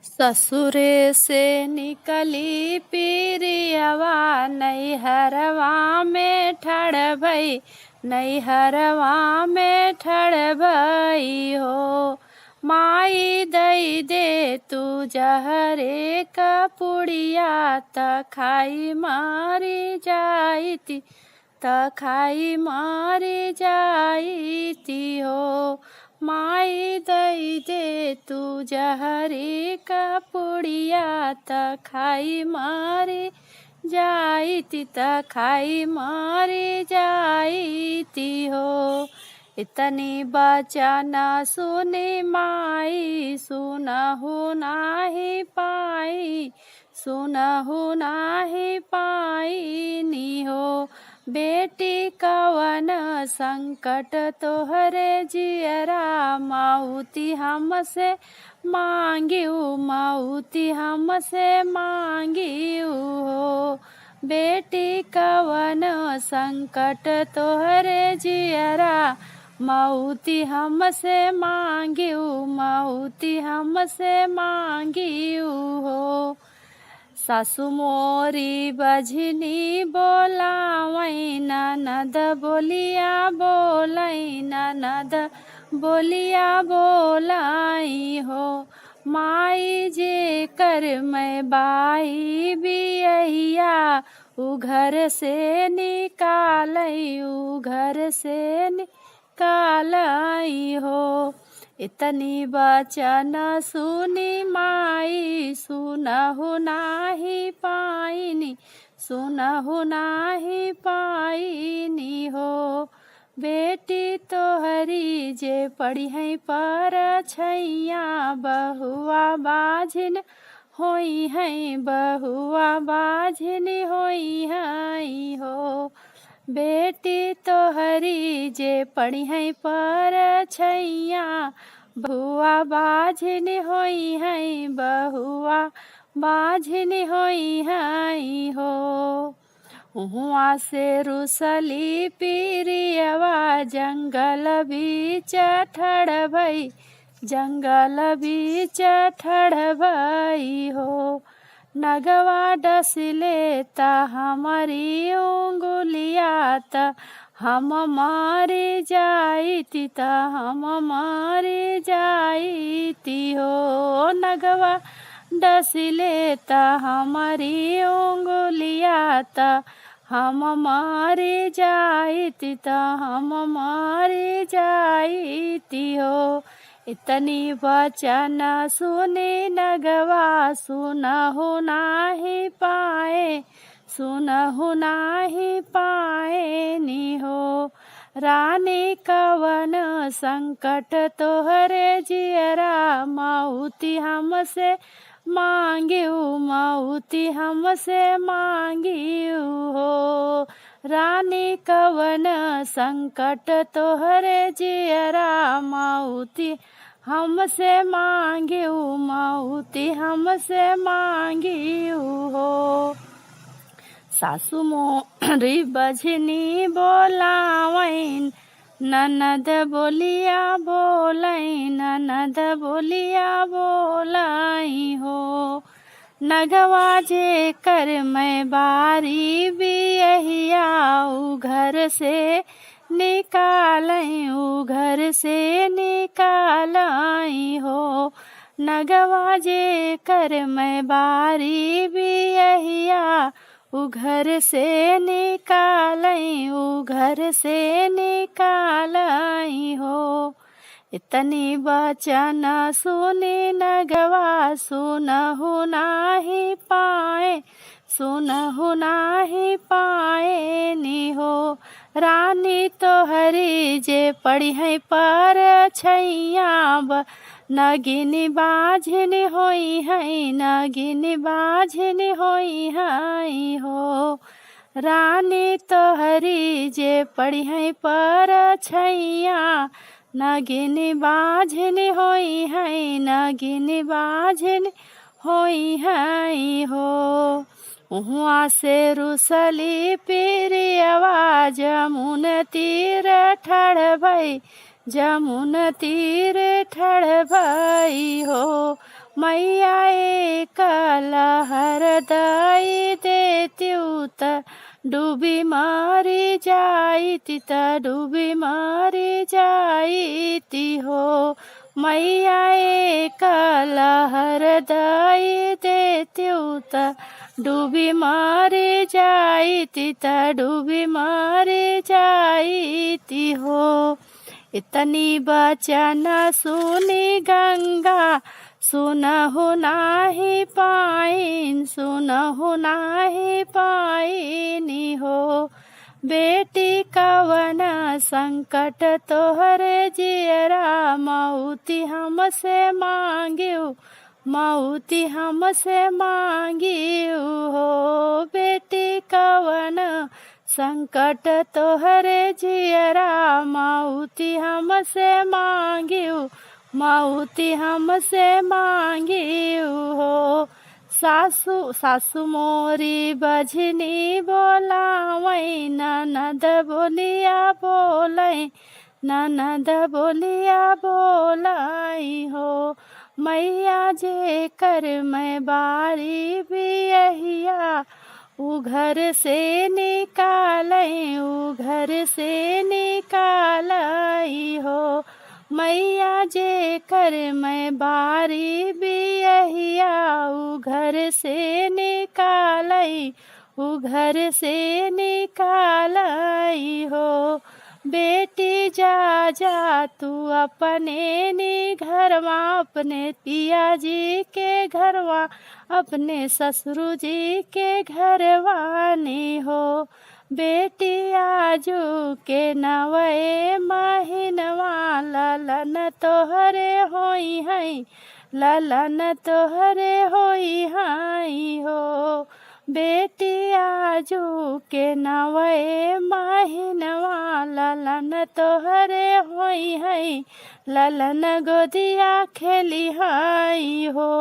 ससुरे से निकली पीरियवा नैहरवा में ठड़ भई, नैहरवा में ठड़ भई हो। माई दई दे तू जहरे कपुड़िया त खाई मारी जाईती, त खाई मारी जाईती हो। माई दई दे तू जहरी कपुड़िया त खाई मारी जाईती, त खाई मारी जाईती हो। इतनी बचन सुनी माई सुनहु नाही पाई, सुनहु नाही पाई हो। बेटी कवन संकट तोहरे जियरा, माउती हमसे मांगिऊ, माउती हमसे मांगिऊ हो। बेटी कवन संकट तोहरे जियरा, मऊती हमसे मांगिऊ, मऊती हमसे मांगिऊ हो। सासु मोरी बझनी बोलावई, ननद बोलिया बोलई, ननद बोलिया बोलाई हो। माई जे कर मैं बाई बियहिया, उ घर से निकालई, उ घर से निकालई हो। इतनी बचन सुनी माई सुनहु नाही पाइनी, सुनहु नाही पाइनी हो। बेटी तोहरी जे पढ़ी है पर छैया, बहुआ बाझिन होई है, बहुआ बाझिन होई है हो। बेटी तोहरी जे पढ़ी है पर छैया, बहुआ बाझिन होई है, बहुआ बाझिन होई है हो। हुआ से रुसली पीरियवा जंगल बीच ठड़ भई, जंगल बीच ठड़ भई हो। नगवा डसले त हमारी उंगुलिया त हम मारे जाईती, त हम मारे जाईती हो। नगवा डसले त हमारी उंगुलिया त हम मारे जाईती, त हम मारे जाईती हो। इतनी वचन सुने नगवा सुनहु नाही पाए, सुनहु नाही पाए नी हो। रानी कवन संकट तोहरे जियरा, माउती हमसे मांगिऊ, माउती हमसे मांगिऊ हो। रानी कवन संकट तोहरे जियरा, माउती हमसे मांगिऊ, माउती हमसे मांगिऊ हो। सासु मोरी बझनी बोलावैन, ननद बोलिया बोलाई, ननद बोलिया बोलाई हो। नगवा जे कर मैं बारी बियहिया, उ घर से निकालई, उ घर से निकालई हो। नगवा जे कर मैं बारी बियहिया, उ घर से निकालई, उ घर से निकालई हो। इतनी बचन सुनी नगवा सुनहु नाही पाए, सुनहु नाही पाए नी हो। रानी तोहरी जे पढ़ी है पर छैया, नगिनी बाझिन होई है, नगिनी बाझिन होई है हो। रानी तोहरी जे पढ़ी है पर छैया, नगिनी बाझिन होई है, नगिनी बाझिन होई है हो। हुआ से रुसली पीरियवा जमुन तीर ठड़ भई, जमुन तीर ठड़ भई हो। मैया एक लहर दई देत्यु त डूबी मारी जाईती त डूबी मारी जाईती हो। मैया एक लहर दई देत्यु त डूबी मारी जाईती त डूबी मारी जाईती हो। इतनी बचन सुनी गंगा सुनहु नाही पाइन, सुनहु नाही पाइनी हो। बेटी कवन संकट तोहरे जियरा, मऊती हमसे मांगियो, मऊती हमसे मांगियो हो। बेटी कवन संकट तोहरे जियरा, मऊती हमसे मांगियो, मऊती हमसे मांगियो हो। सासु सासु मोरी बझनी बोलावै, ननद बोलिया बोलै, ननद बोलिया बोलाई हो। मैया जे कर मैं बारी बियहिया, उ घर से निकालै, उ घर से निकालै हो। मैया जे कर मैं बारी बियहिया, उ घर से निकालै, उ घर से निकालै हो। बेटी जा जा तू अपने नी घरवा, अपने पिया जी के घरवा, अपने ससुर जी के घरवा नी हो। बेटी आजू के नवे महीनवा, ललन तोहरे होई है, ललन तोहरे होई हाई हो। बेटी आजू के नवे महीनवा, ललन तोहरे होई है, ललन गोदिया खेली हाई हो।